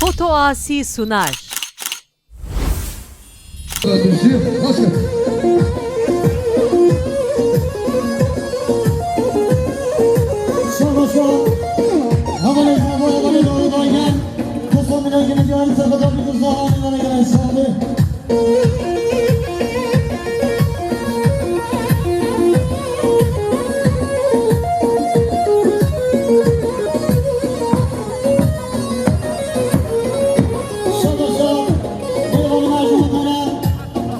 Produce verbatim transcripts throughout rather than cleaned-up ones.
Foto Asi sunar. Şabaşa, hevalê zava, hevalê dawî dagen, dosta min ê gine diyarî ser xwe da bî ku zava min were gelen şaxê. Şabaşa, mêvanê me ji Mextara,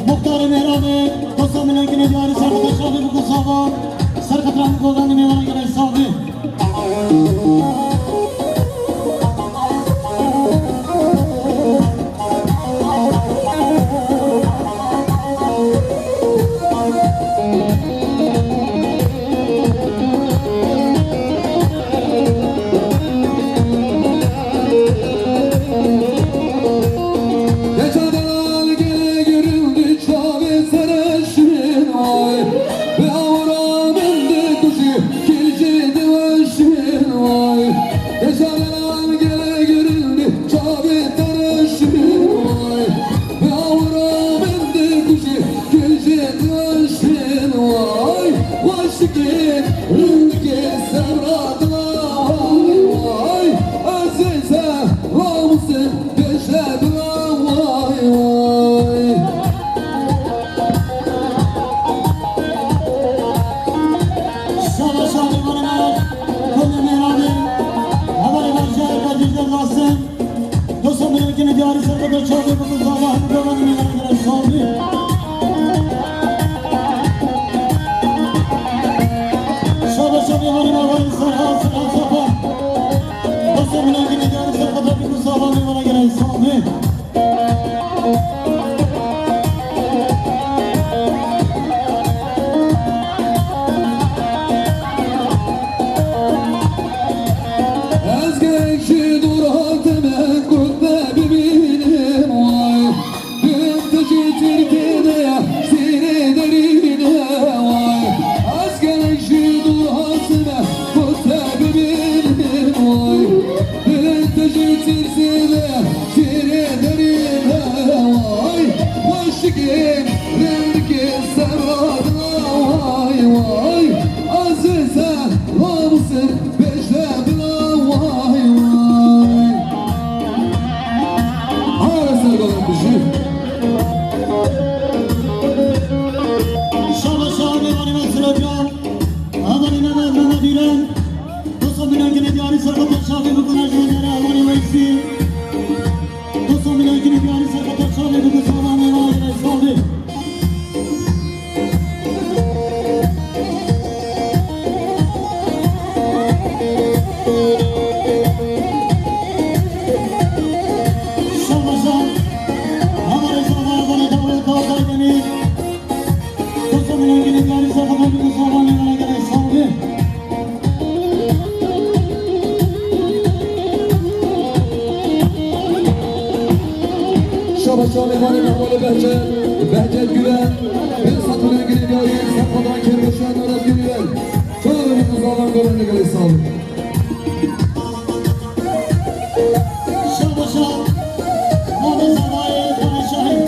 Muxtarê Mêhranê, dosta min ê gine diyarî ser xwe da şaxê bikû zava, ser xetira min govendê mêvanê gele şaxê. Geçen gele görüldü çavê sereşin ay. Bi awra min dikujî kil jê diweşin ay. Deşarenan gele girindi çavê tereşin ay. Bi awra min dikujî kil jê diweşin ay. Weşikê rindikê serra dila ay. Ezîze ramusin bêje bila ay ay. Şabaşa mêvanê me, Kolê Mêhranê, hevalê me Şair Kadir Dernasin, dosta min ê gine diyarî ser xwe da çavê bikû zava hemû bevanê mêvanê gele şaxê. Şabaşa mêvanê me, hevalê Serhan, Serhan Sapa, dosta min ê gine diyarî ser xwe da bikû zava mêvanê gele şaxê. Ez gerek ji dûr hatime ku te bibînim, way. Dilim te jî tirkê de ya, sîrê derîne, way. Ez gerek ji dûr hatime ku te bibînim, way. Dilê te jî tirsê de, sîrê derî de, way. Weşikê rindikê serra de, way, way. Ezîze ramusin bêje bila, way, way. Hare ser bela bijî. Şabaşa mêvanê me Sirevcan, hevalê me Mehmet Îren. Dosta min ê gine diyarî ser xwe da çavê bikû, ji wê dera hevalê Weysî. Dosta min ê gine diyarî ser xwe da çavê bikû, zava mêvanê gele şaxê. Şabaşa, hevalê zava, hevalê dawî, dawî dagenî. Dosta min ê gine diyarî ser xwe da bikû, zava mêvanê gele şaxê. Şabaşa mêvanê me hevalê Behçet, Behçet Güven, pênc sed û newid diyarî ser xwe da kêrbeşan Murat Güven. Çavê min zavan govendê gele şaxê. Şabaşa, hevalê zavayê, hevalê Şahîn.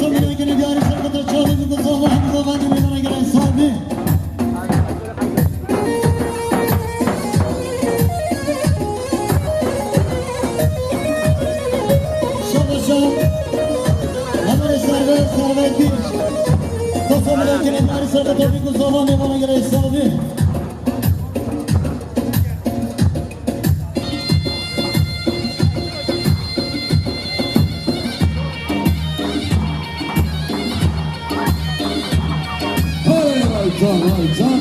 Tamirê gine diyarî serketa çavê bi guzava hemû govendê mêvana gelek sax bî. Şaba şab. Hevalê serve, serve dîş. Tamirê gine diyarî serketa bi guzava mêvana gelek sax bî. Hey, hey, can, hey, can.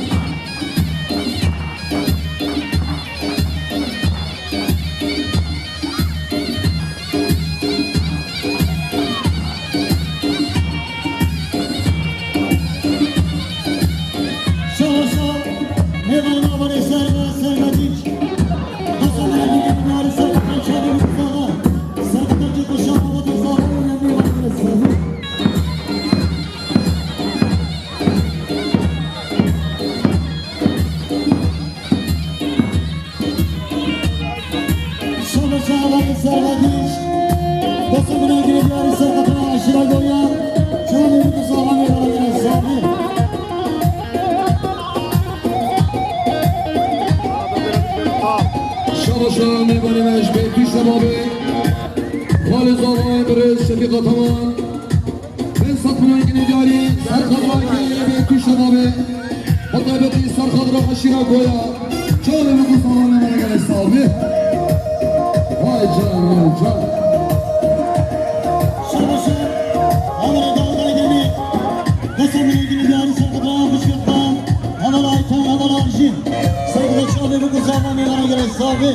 Şaha şaha, mêvanê avanê serve, serve dîç. Masa merdî gel nari serve, çavê Mustafa. Serve dîç, kuşa hava da zava, önemli var, serve. Şaba şaba servetiş. Dostu bine gire diyarî serveta aşira goya. Çavê bi salamê bana gire sabi. Şaba şaba mêvanê me ji Bêtû Şebabê. Xalê Zavayê Birêz Şefîq Ataman. Bin sed milyon gine diyarî, serxadra gelê Bêtû Şebabê. Bi taybetî serxadra eşîra Goya. Çavê bi ku salamê me gelek sax bî. Vay can, vay can. Şabaşa, Amara Dawuda Demî. Bin sed milyon gine diyarî, serxadra Xuşkeftan. Amara Aytan, Amara Arjîn. Serxadra çavê bi ku salamê me gelek sax bî.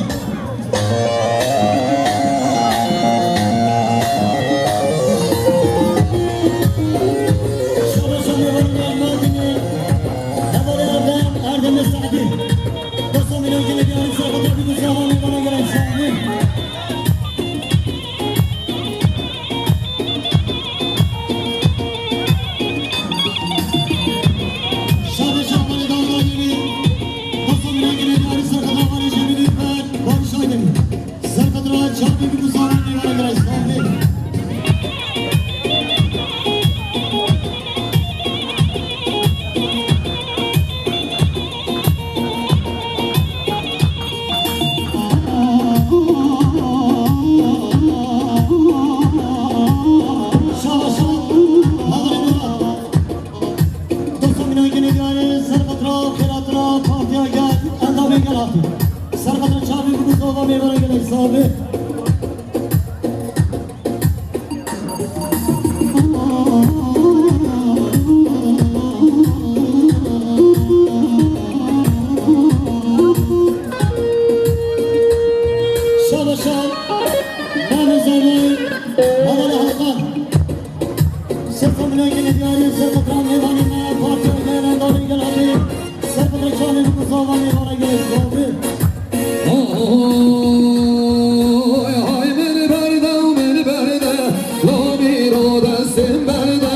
Serkadra çavê bi ku salamê me gelek sax bî. Şabaşa, Hadarê Murat. Dosta mîna gine diyarê serxadra, xêrxadra, partiya gel, endamê gel hatî. Serxadra çavê bi ku salamê me gelek sax bî. Şabaşa, Mehmet Zeynoy, Havale Hakan. Serxadra gine diyarî, serxadra mêvanê me, partiya gel, endamê gel hatî. Serxadra çavê bi ku salamê me gelek sax bî. Oy, hay min berde û min berde, lomîro destên berde.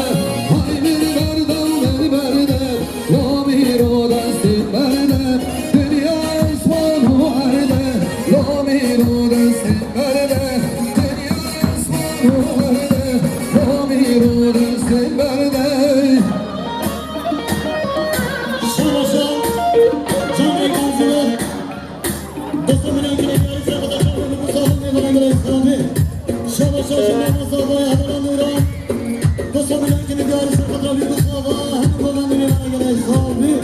Hay min berde û min berde, lomîro destên berde. Dinya esman û erde, lomîro destên berde. Dinya esman û erde, lomîro destên berde. Şabaşa, Canê Gaziler. Dosta mîna gine diyarî serxadra çavê bi ku salamê me gelek sax bî. Şabaşa ji Mehmet Zavayê Hevala Nûran. Dosta mîna gine diyarî serxadra bi ku salamê hemû govendê me gelek sax bî.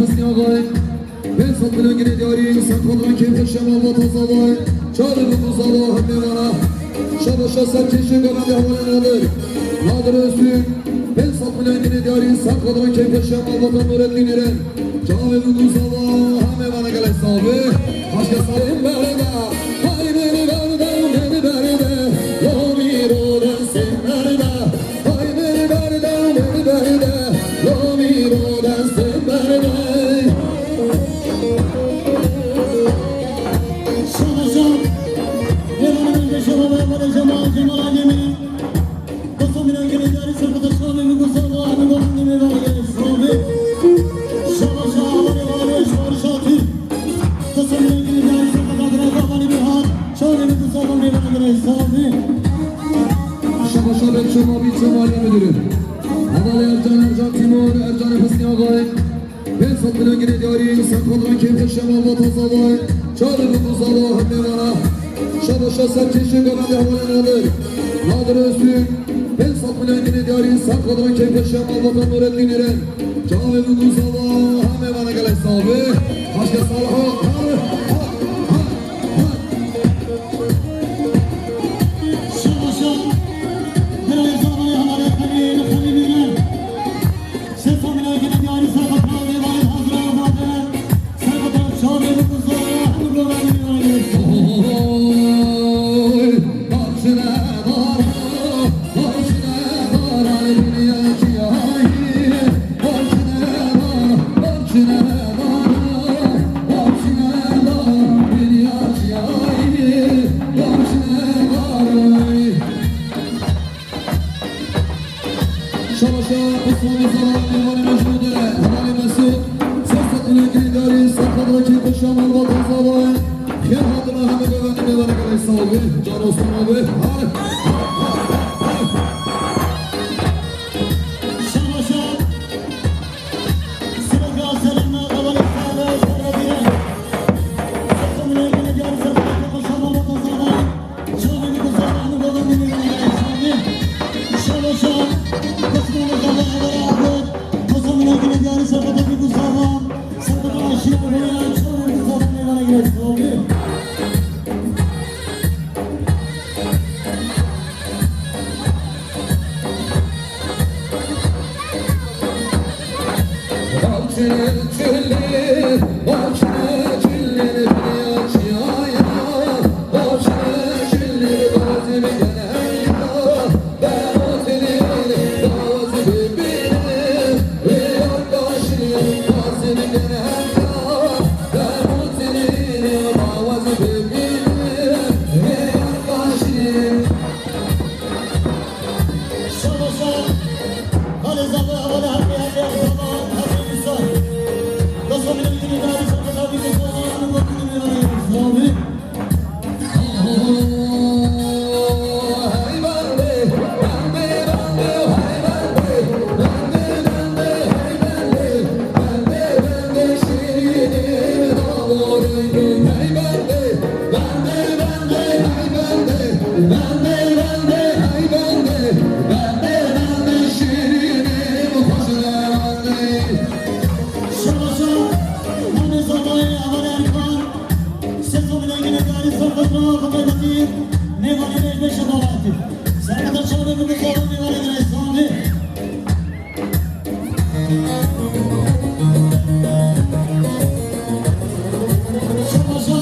Husnî Agay, pênc sed milyon ginê diyarî, ser qadran keyf xweş ya malbata Zavay, çavê min ku Zava hemê vana. Şabaşa ser kêşê gavendê hevalê Nadir. Nadir Öztürk, pênc sed milyon ginê diyarî, ser qadran keyf xweş ya malbata Nureddin Eren. Çavê min ku Zava hemê vana gelek sax be. Başka salim berde, hay beni berde, beni berde, lo miro de sen berde. Hay beni berde, beni berde, lo miro de sen berde. Şabaşa, Cemal, Cemal, Cemal Aydemir. Dosan milyar gelin yarı sefada şabe mi gusaba mi gusaba mi gusaba. Şabaşa, hale, hale, şabaşa, şabaşa. Dosan milyar gelin yarı sefada bira baba ni bihar. Şabe mi gusaba mi gusaba. Şabaşa, ben Çoma, bir Çoma Ali müdürü. Havalı Ercan, Ercan Timur, Ercan Hüsnü Agay. Pênc sed milyon ginê diyarî, ser qadran keyf xweş ya malbata Zavay. Çavê min ku Zava hemê vana. Şabaşa ser kêşê gavendê hevalê Nadir. Nadir Öztürk, pênc sed milyon ginê diyarî, ser qadran keyf xweş ya malbata Nureddin Eren. Çavê min ku Zava hemê vana gelek sax be. Başka Salih Akar. Şabaşa, birayê Zavayê hevalê Xelîl, Xelîl Îran. Sesa milagine diyarî serqeta lêvanê hazira avade. Serqeta çavê min ku Zava hemû goranê lêvanê. Oy, barçine dara, barçine dara, dinya çiyayî. Barçine dara, barçine dara, barçine dara, dinya çiyayî. Barçine dara. Şabaşa Osmanlı Zara, Lêvanê Mecnû de, Hevalê Mesûd, sê sed milyon ginê diyarî, serqadra keyf xweş ya malbata Zava. Xêr hatina hemû goranê lêvanê gelek sax be. Can Osman abi. Hadi. Şabaşa. Sireka Selim'le Hevalê Sare, Sare Bire. Sê sed milyon ginê diyarî, serqadra keyf xweş ya malbata Zava. Şabaşa, Mehmet Zavayê, Hevalê Erkan, sê sed milyon ginê diyarî serqadra, Xwedê Betî, mêvanê me ji beşa dawetî. Serqeta çavê min bi Zava mêvanê me, sağ olun. Şabaşa,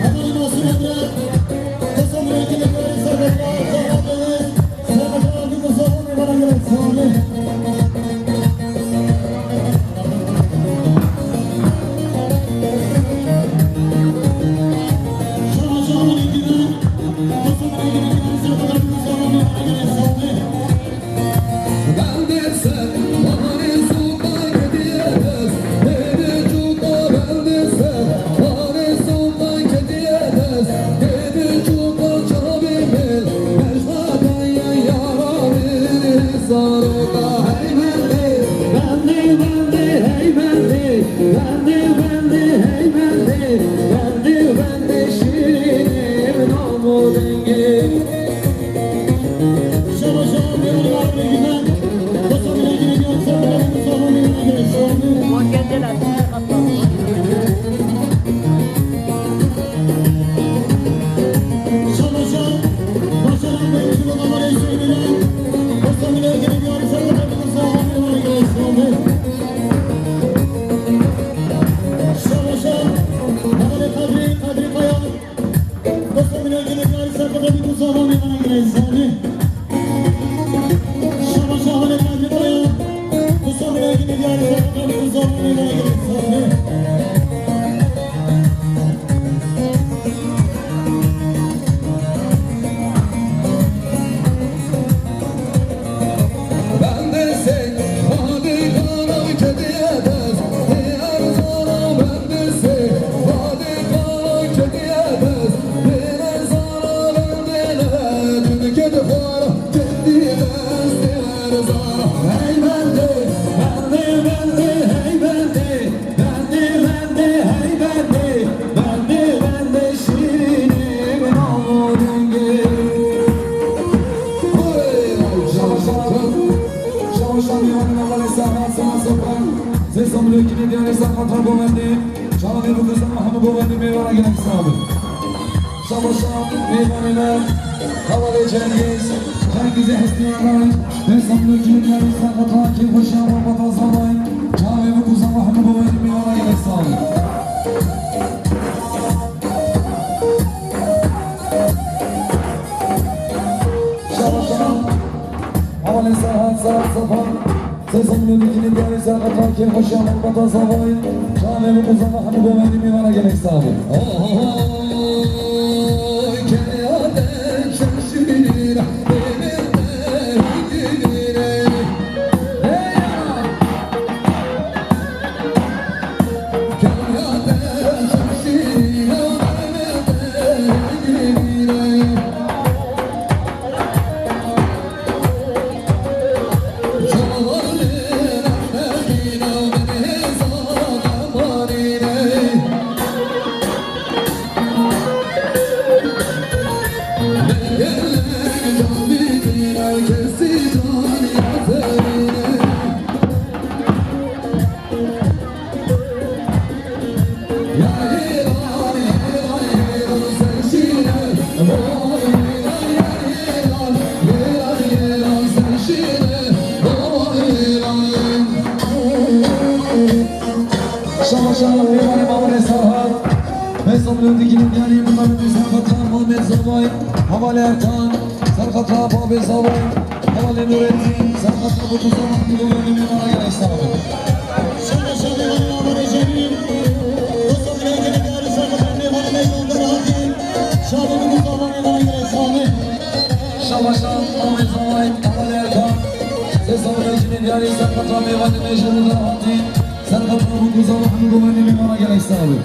Hevalê Masum Emre, sê sed milyon ginê diyarî serqadra, Zava Deniz. Govendî, çavê bikûza hemû govendî mêvana gelek sax bin. Şabaşa mêvanê me, hevalê Cengîz, Cengîzê Hesnî Aran, Hesnî Aran, Hesnî Aran, kêfxweşiya malbata Zavayî, çavê bikûza hemû govendî mêvana gelek sax bin. Şabaşa, hevalê Serhat, Serhat Sefa. Sê sed milyon dîkî diyarî serqeta kêfxweşiya malbata Zavayî. Çavê bikûza hemû govendî mêvana gelek sax bin. Oy, keyane şeşîra, Şabaşa mêvanê Mamoste Serhat. Hesnî Aran, Hesnî Aran, Hesnî Aran, Muhammed Zavay, hevalê Erkan, serqeta babê Zavay, hevalê Nurettin, serqeta bikûza hemû govendî mêvana gelek sax bin. Şabaşa mêvanê Avarê Cemîl, dosta milletê diyarî serqeta mêvanê Meydan Derhatî, çavê bikûza mêvana gelek sax bin. Şabaşa mamê Zavay, hevalê Erkan, sê sed milyon dîkî diyarî serqeta mêvanê Meydan Derhatî. Serqeta bikûza hemû govendî mêvana gelek sax bin.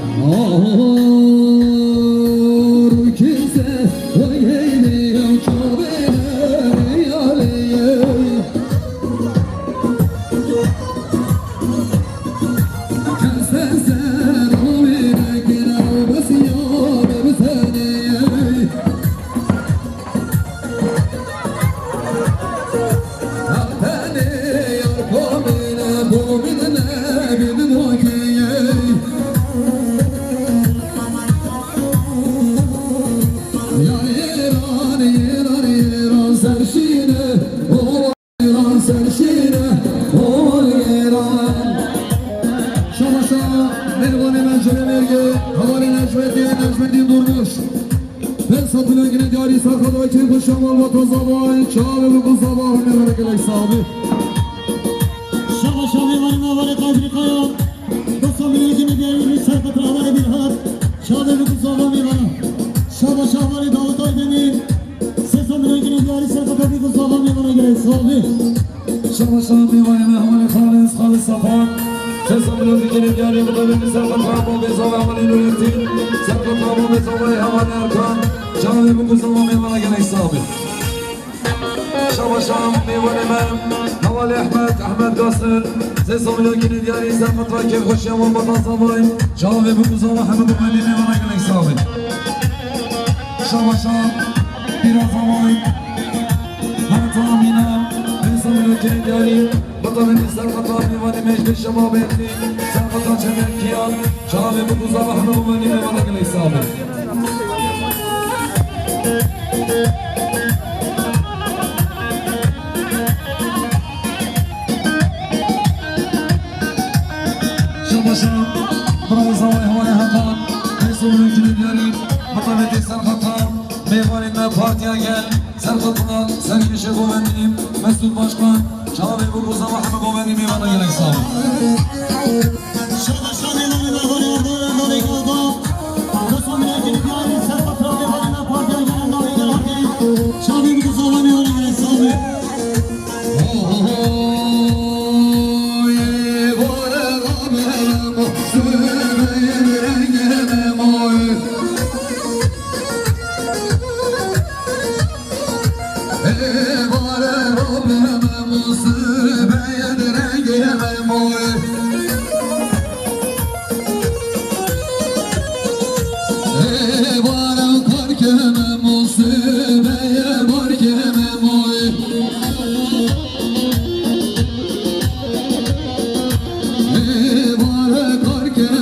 Şabaşa mêvanê me Cemê Mêrgê, hevalê Necmettin, Necmettin Durmuş. Pênc sed milyon dîkî diyarî serqeta kêfxweşiya malbata Zavayî, çavê bikûza hemû mêvana gelek sax bin. Şabaşa mêvanê me hevalê Kadrî Kaya, dosta milletê diyarî serqeta hevalê Bilhat, çavê bikûza mêvana. Şabaşa hevalê Davut Aydemîr, sê sed milyon dîkî diyarî serqeta bikûza mêvana gelek sax bin. Şabaşa mêvanê me hevalê Xalis, Xalis Sefa. Sê sed milyon dîkî diyarî bikûza serqeta babê Zavay hevalê Nurettin. Serqeta babê Zavay hevalê Erkan. Çavê bikûza mêvana gelek sax bin. Şabaşa mêvanê me hevalê Ehmed, Ehmed Gasir. Sê sed milyon dîkî diyarî serqeta kêfxweşiya malbata Zavay. Çavê bikûza hemû govendî mêvana gelek sax bin. Şabaşa pîra Zavay. Heta Mîna, pênc sed milyon dîkî diyarî, bata min serqeta mêvanê me ji Şemabêrtî, serqeta Çemerkiyan, çavê bikûza hemû govendî mêvana gelek sax bin. Şabaşa, bravo Zavay hevalê Hakan, pênc sed milyon dîkî diyarî, bata min serqeta, mêvanê me Partiya Gel. Serqeta serkêşê govendî Mesûd Başkan, çavê bikûza hemû govendî mêvana gelek sax bin. Şabaşa mêvanê me hevalê Erdoğan, Erdoğan Ekada. Dosta milletê diyarî serqeta mêvanê me Partiya Gel, Erdoğan Ekada. Çavê bikûza mêvana gelek sax bin. Oy, vare rabem, süreyim rengim oy. Ê bare Rabbim, musibeyê rengê me moy. Ê bare karkê me, musibeyê barkê me moy. Ê bare karkê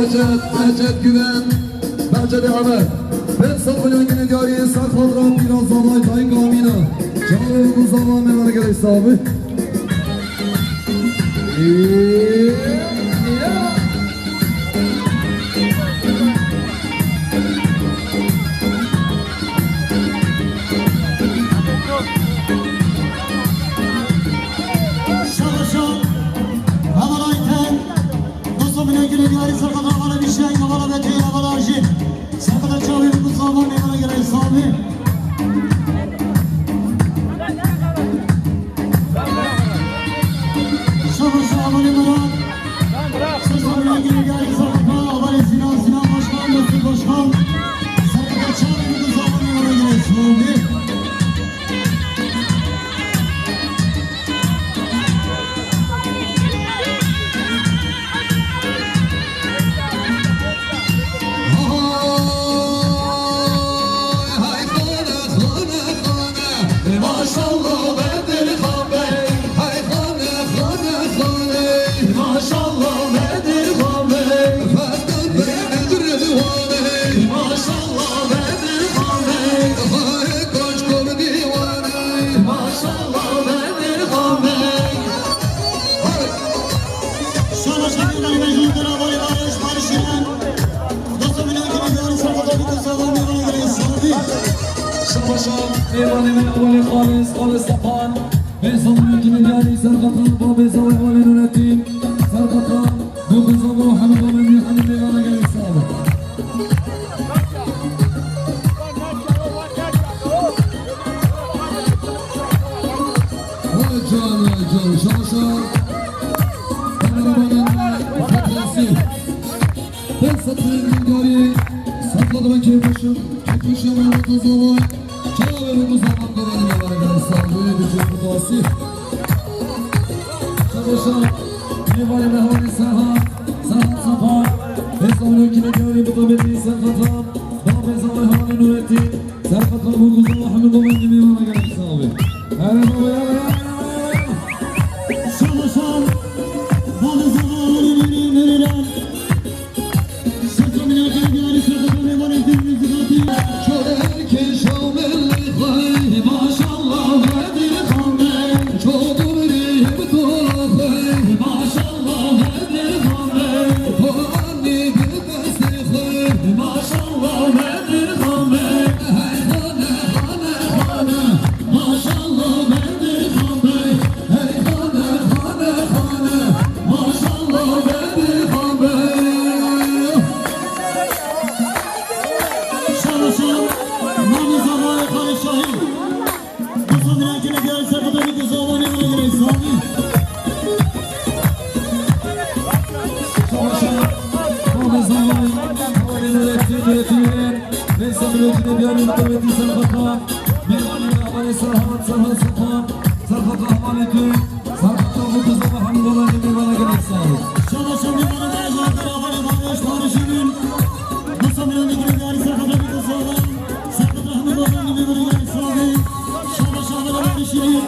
Behçet, Behçet Güven, Behçetê Emer. Pênc sed milyon gine diyarî ser xatira Pîra Zavay Dayika Amîna. Çavê ku zaman mêvana gelek sabi. Şabaşa, hevalay ten, dosta minekine diyarî serkata hevala bîşeng, hevala betê, hevala jî. Serkata çavê bi zaman mêvana gelek sabi. Şabaşa, hevalê Murat. Sesler geldi, geldi, Serkata, Avalê Sinan, Sinan Başkan, Mesut Başkan. Serkata çağırın, bu zaman yanına gelsin. Hay, hay, xane, xane, xane. Maşallah, Bedirxan Bey. Hey xane, xane, xane. Maşallah Bedirxan Bey. Xane Bedirxan Bey. Maşallah Bedirxan Bey. Hey koç kurdî wane. Maşallah Bedirxan Bey. Hey. Şabaşa Bedirxan Bey, Bedirxan Bey, Barış Barış Şirin. Dosta minakine diyarî serkata bi ku zaman mêvana gelek sabi. Şabaşa mêvanê me, Xalê Xalis, Xalis Sapan. Pênc sed milyon gine diyarî serkata babê Zawê Walê Nuretîn. Serkata Dokuz Abo Hemid Omê Mîhanî mêvana gelek sabi. Vay can, vay can, şaşa. Kameramanın fotoğrafı. Pênc sed milyon gine diyarî serkata kêfweşin. Kêfweşin ve mutlu zaman. Çavê mutlu zaman dolanı mêvana gelek sabi. Büyük bir kutlu olsun. Şabaşa, mêvanê mehwanê Serhat, Serhat Sapan, Bêzawê Kîledarî bi tabîtî Serhata, babê Zawê Hevalê Nuretîn, Serhata Murguzova Hemîdova Nîmî vana gelek sabi. Here baba, here, here, here, here. Şabaşa, babê Zawê Hevalê Nuretîn, Nuretîn. Maşallah Bedirxan Bey, hey xane, xane, xane. Maşallah Bedirxan Bey. Şabaşa, Mamê Zavayê Xalê Şahî. Dosta minakine diyarî serkata bi ku zaman mêvana gelek sabi. Şabaşa, Mamê Zavayê, Hevalê Nuretîn, Nuretîn. Pênc sed milyon gine diyarî bi tabîtî Serhata. Mêvanê me hevalê Serhat, Serhat Sapan, Serhata hevalê tu, Serhata Murteza ve Hemîdova Nîmî vana gelek sabi. Şabaşa mêvanê me hevalê Barış Şirin. Dosta minakine diyarî serkata bi ku zaman. Serhata Hemîdova Nîmî vana gelek sabi. Şabaşa hevalê Barış Şirin.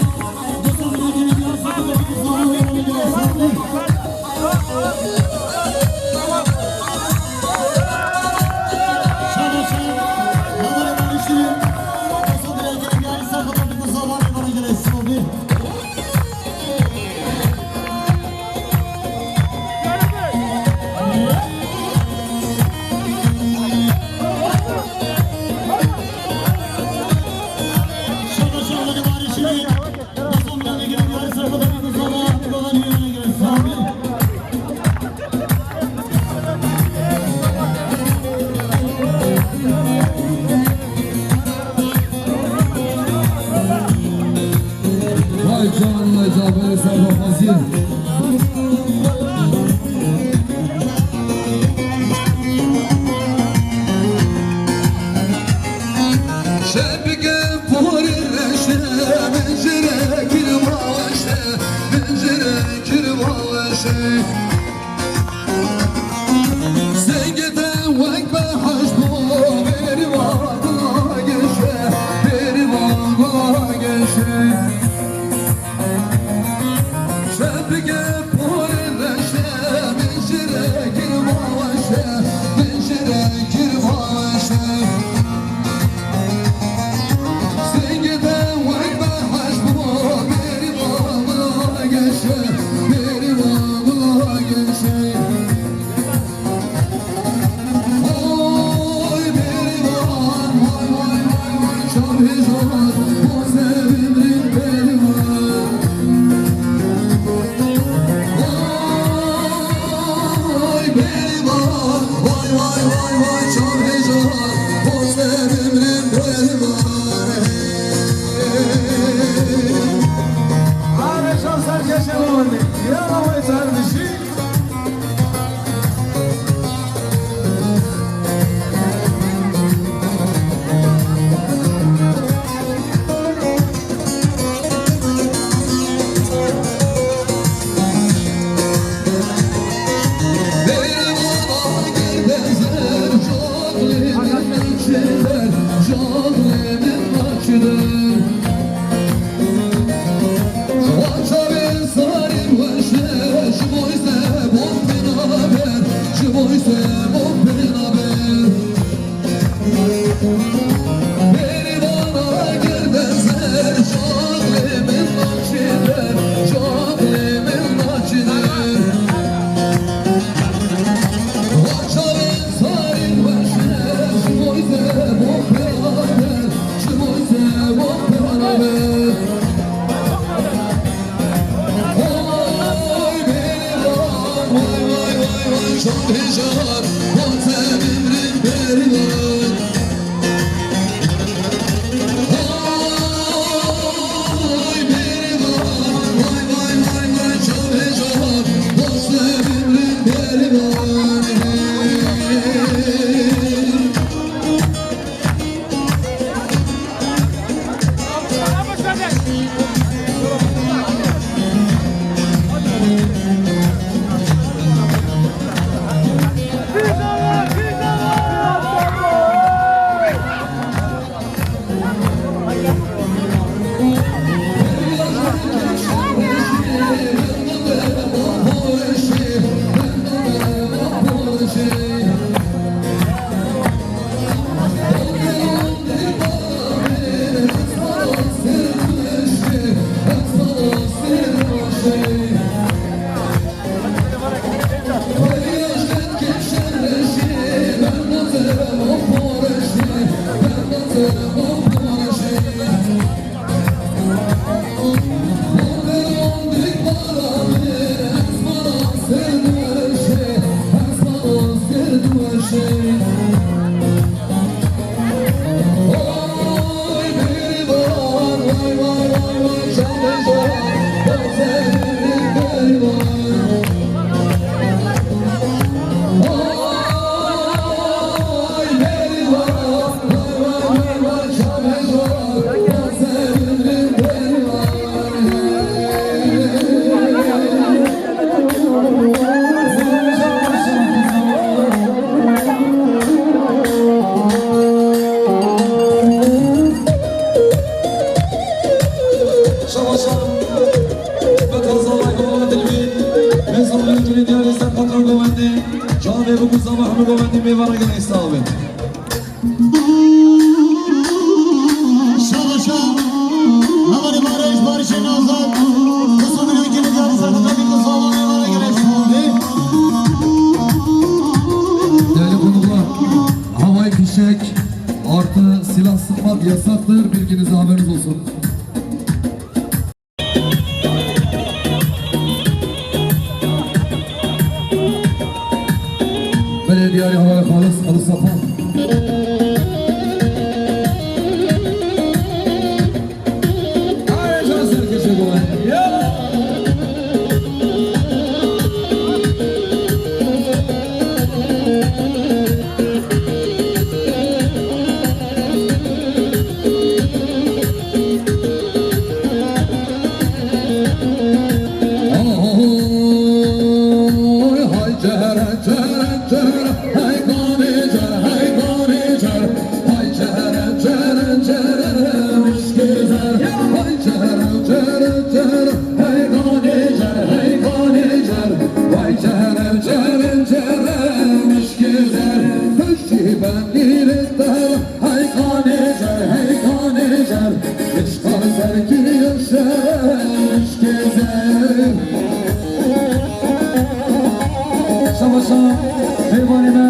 Şabaşa, me taza lay govendê wî, me zor lê diyarî ser patra govendê, canê biku zama hemû govendê mêvana gelek sax bin. Şabaşa, hevalê Barış, Barışê Nazan, kısa bir ülkeni diyarî ser patra bir kısa olan mêvana gelek sax bin. Değerli konuklar, havai fişek artı silah sıkmak yasaktır. Bilginize, haberiniz olsun. Belediye Havalı Halis, Halis Sapan. Şabaşa, mêvanê me,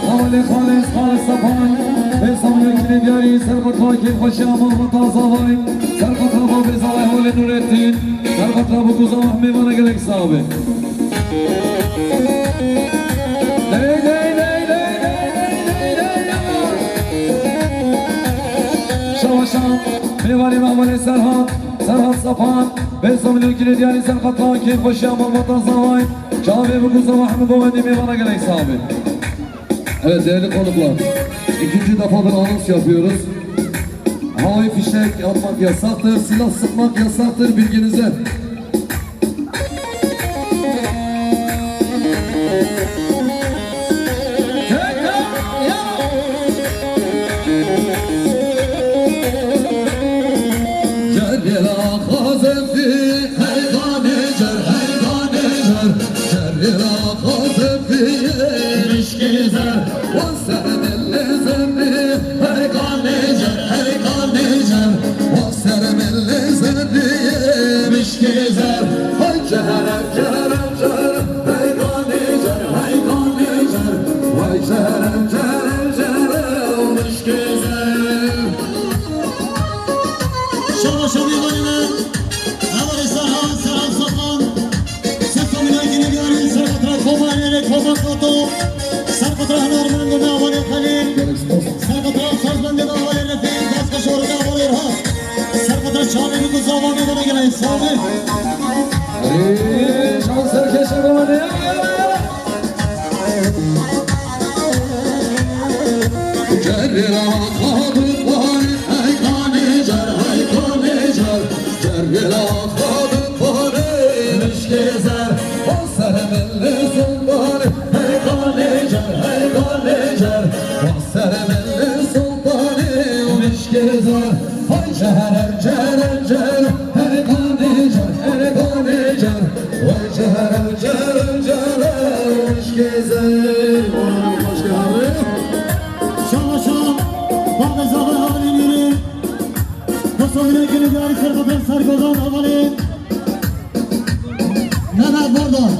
hevalê Xalis, Xalis Sapan, ê samînekî diyarî, ser xatir kêfxweşiya malbata zavayî, ser xatira babê zavayî hevalê Nurettin, ser xatira biku zava hemû mêvana gelek sax be. Dey, dey, dey. Şabaşa, mêvanê me hevalê Serhat, Serhat Sapan, bê samînekî diyarî, ser xatira kêfxweşiya malbata zavayî, çavê biku zava hemû govendê mêvana gelek sax be. Evet, değerli konuklar, ikinci defa bir anons yapıyoruz. Havai fişek atmak yasaktır, silah sıkmak yasaktır, bilginize. Şaba şabî vanî me. Hevalê Serhan, Serhan Sokan. Sesomîna yekînê diyarî, serqatra Koma Êrê, Koma Kato. Serqatra hunarmendê me, hevalê Xelîl. Serqatra sazmendê me, hevalê Refîk. Destkeşorê me, hevalê Rehat. Serqatra çavê min ku zava me vana gelê sazê. Erê, şan serkeşe bavane. Cerrê la xwe biparê, hey kanê car, hey kanê car. Cerrê la xwe biparê, mişkê zer, xwe ser min li zimbarê. Hey kanê car, hey kanê car, xwe ser min li zimbarê, mişkê zer. Hay ceher, ceher, ceher, her kanê car, her kanê car. Vay ceher, ceher, ceher, mişkê zer. Şaba şaba, bak zava hevalê nûrê. Nasıl bile gelip yarı serbatar sergozan hevalê. Mehmet Bordon.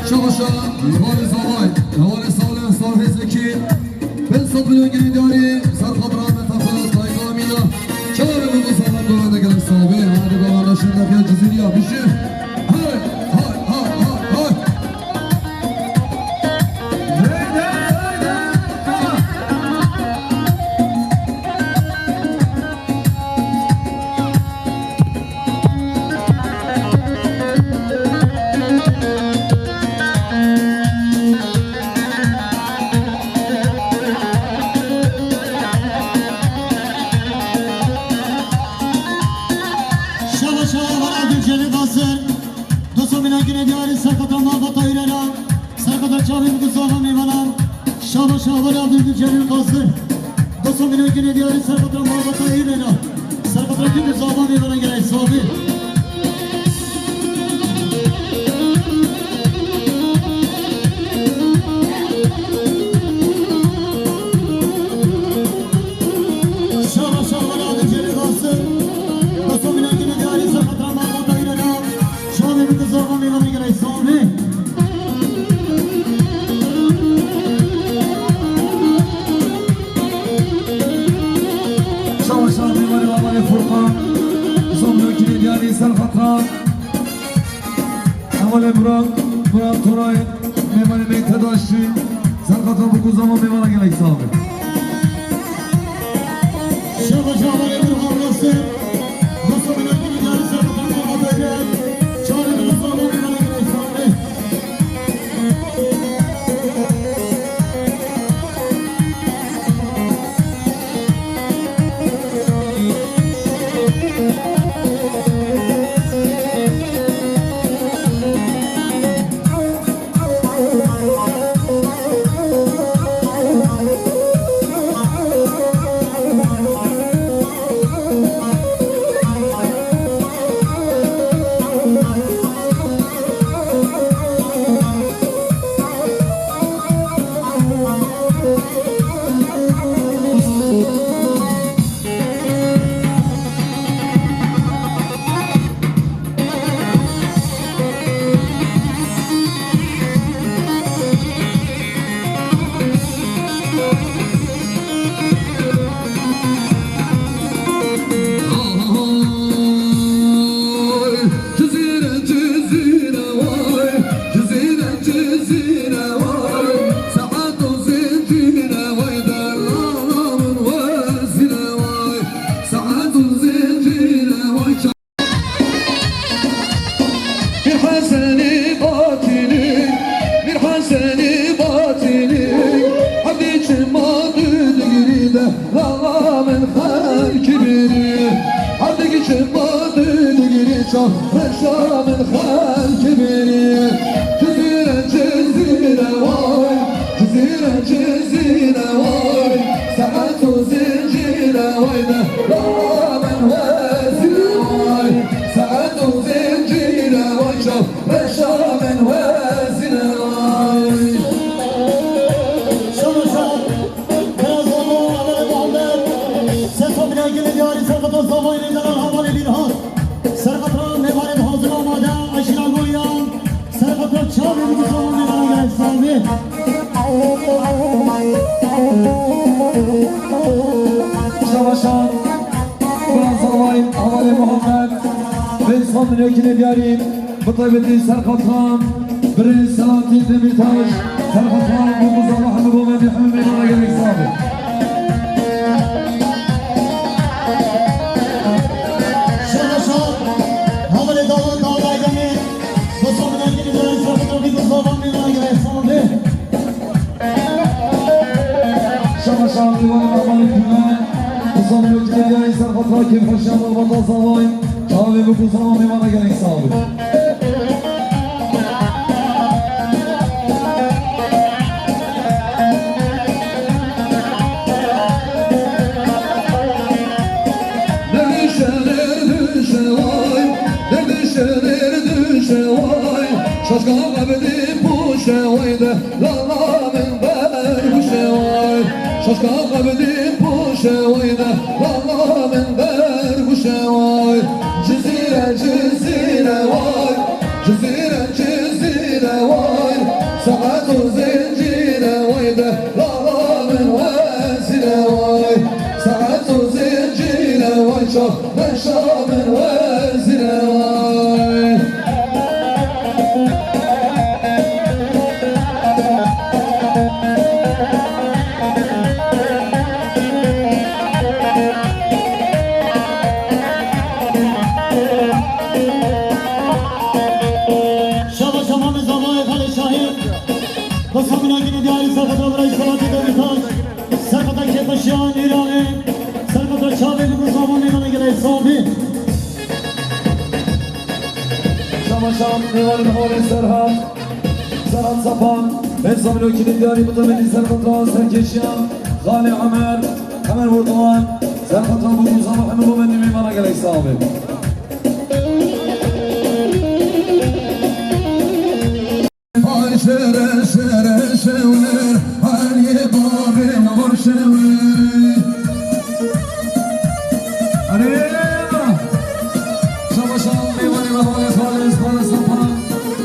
Şabaşa, hevalê Zavay, hevalê Salih, Salih Zeki, bin sed milyon girî diyarî, ser xatira me taxa, tayka Amîna. Çawa min bu zaman dönemde gelip sahibi, hadi bana da şimdi yapıyor, Ciziliya, bir şey. Hay, hay, hay, hay, hay. Şaba şaba var Abdülcelil Basır. Doso mina güne diyarî serkata malbata ürena. Serkata çavê min ku zava mêvanan. Şaba şaba Abdülcelil Basır. Doso mina güne diyarî serkata malbata ürena. Serkata kî ku zava mêvanan gelay sabi. Şaba şaba Abdülcelil Basır. Doso mina güne diyarî serkata malbata ürena. Şaba min ku zava mêvanan gelay sabi. Şawa şawa mêvanê Amalê Furqan, zomnokî diyarî ser xatran. Amalê Murat, Murat Toray, mêvanê me tedaşî, ser xatran bu ku zaman mêvana gelek sax be. Şawa şawa Burhan Nasir. Cizîre vay, saet û zincîre vay, dehra min wezîre vay, saet û zincîre vay, çav reşa min wezîre vay. Şabaş, Bira Zalo, Amel Muhammed, Sefa Bilagilê diyarî, Serqeta Zavayê Nêdaran, Havalê Bîrhat, Serqeta Mêvanê hazir amade, Eşîra Goyan, Serqeta çavê bû, çavê mêvana gelek sağ bê. Şabaşan, Bira Zavayê, Havalê Muhammed, Bêzan Milokînê diyarî, bi taybetî Serqetran, birê Selahattin Demirtaş, Serqetran, Mûmûza Mahmûd Govendî, hemû mêvana gelek sağ bê. Şabaşan, Havalê Dawid, Dawid Aydemîr, Bêzan Milokînê diyarî, Serqetran, Mûmûza Mahmûd Govendî, hemû mêvana gelek sağ bê. Şabaşan, mêvanê Memalê Kûne, Bêzan Milokînê diyarî, Serqetran, kêfxweşiya malbata Zavayê, çavê bû ku Zalo mêvana gelek sağ bê. Nexşe nêr duşe vay, nexşe nêr duşe vay, şaşka qebdî pûşe vay, de lala min ber bûşe vay, şaşka qebdî pûşe vay, de lala min ber bûşe vay. Cizîre, Cizîre vay, Cizîre, Cizîre vay, saet û zincîre vay, de lala min wezîre vay, saet û zincîre vay, çav reşa min wezîre vay. Şabaş, şabaş, Zavayê Xalê Şahî. Bêzan Milokînê diyarî, Serqeta birê Selahattin Demirtaş, Serqeta kêfxweşiya Nîranê, Serqeta çavê bû ku Zalo mêvana gelek sağ bê. Şabaşan, mêvanê Memalê Serhat, Serhat Sapan, Bêzan Milokînê diyarî, bi taybetî Serqetran, serkêşiya Xalê Emer, Emer Bordoğan, Serqetran, Mûmûza Mahmûd Govendî, mêvana gelek sağ bê. Ay şere şere şewer, her yê bavê mor şewer. Erê! Şabaşan, mêvanê Memalê Xalê Esparê Sapan,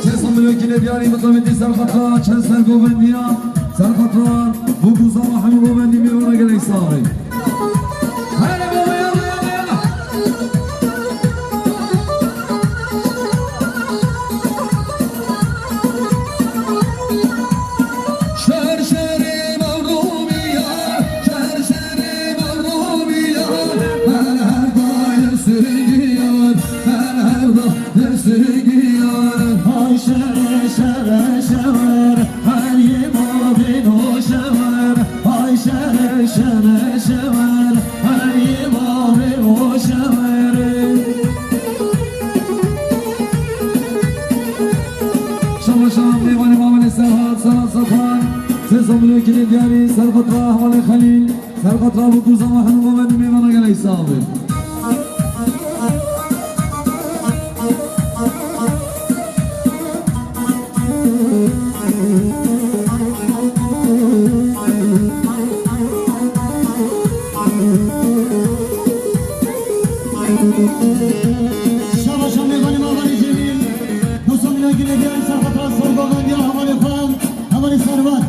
Bêzan Milokînê diyarî, bi taybetî Serqetran, çend ser govendiya Serqetran, bû ku Zalo hemû govendî, mêvana gelek sağ bê. Hele baba, yalla, yalla, yalla. Şer şerê mevrumiya, şer şerê mevrumiya, her her dayê sürgüyor, her her dayê sürgüyor. Ay şere şere şever, her yê bavê no şever. Ay şere şere şever, her yê bavê o şever. Şabaşan, mêvanê Memalê Serhat, Serhat Sapan, Bêzan Milokînê diyarî, Serqetran, Hevalê Xelîl, Serqetran, bû ku Zalo hemû govendî, mêvana gelek sağ bê. Şabaşan, mêvanê Memalê Cemîl, Bêzan Milokînê diyarî, Serqetran, ser govendiya Hevalê xwe, Hevalê Serwet.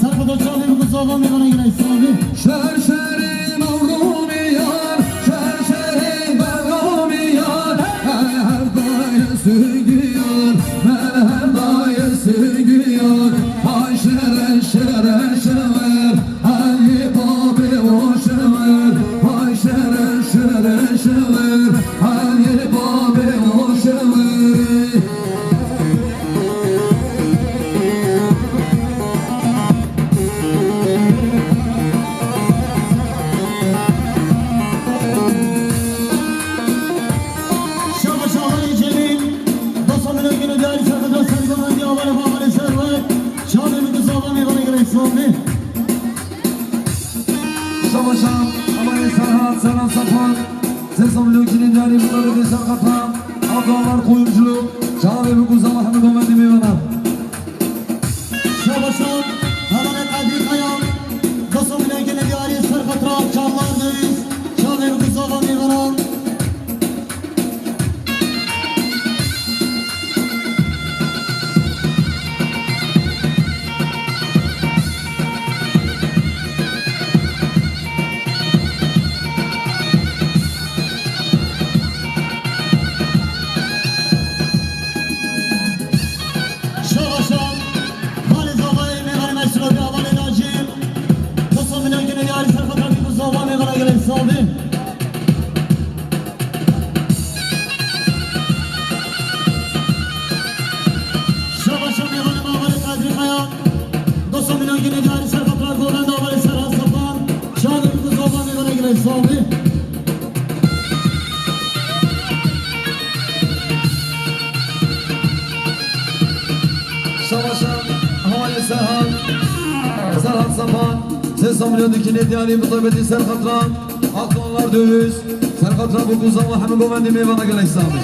Serqeta çavê bû ku Zalo mêvana gelek sağ bê. Şer şerê mevrumiyan, şer şerê mevrumiyan, her her dayê sürgüyor, her her dayê sürgüyor. Ay şere şere şever, ay babê o şever. Ay şere şere şever, ay babê o şever. Şabaş Hevalê Cemîl, Bêzan Milokînê diyarî, Serqeta ser govendiya Hevalê Serwet, çavê bû ku Şabaşa, Amanê Serhat, Serhat Safan, sê sed milyon kinê diyarî bi tabetê ser qatra, Abdullah Kuyumculuk, çavê bi Guzama Hemid Omendî mêvana. Şabaşa, Amanê Qadî Kaya, du sed milyon kinê diyarî ser qatra, Çavlar Döviz, çavê bi Guzama mêvana. Şabaşa, Valê Zavayê, mêvanê meşrûbê, Avalê Nacî, du sed milyon kinê diyarî ser xatirê ku zava mêvana gelek savê. Şabaşa mêvanê me Avalê Qadrî Kaya, du sed milyon kinê diyarî ser xatira govenda Avalê Serhat Safan, çavê ku zava mêvana gelek savê. Şabaşa, Avalê Serhat, Serhat Safan, sê sed milyon kinê diyarî bi tabetê ser xatira, Abdullah Döviz, ser xatira bi Guzama Hemid Omendî mêvana gelek savê.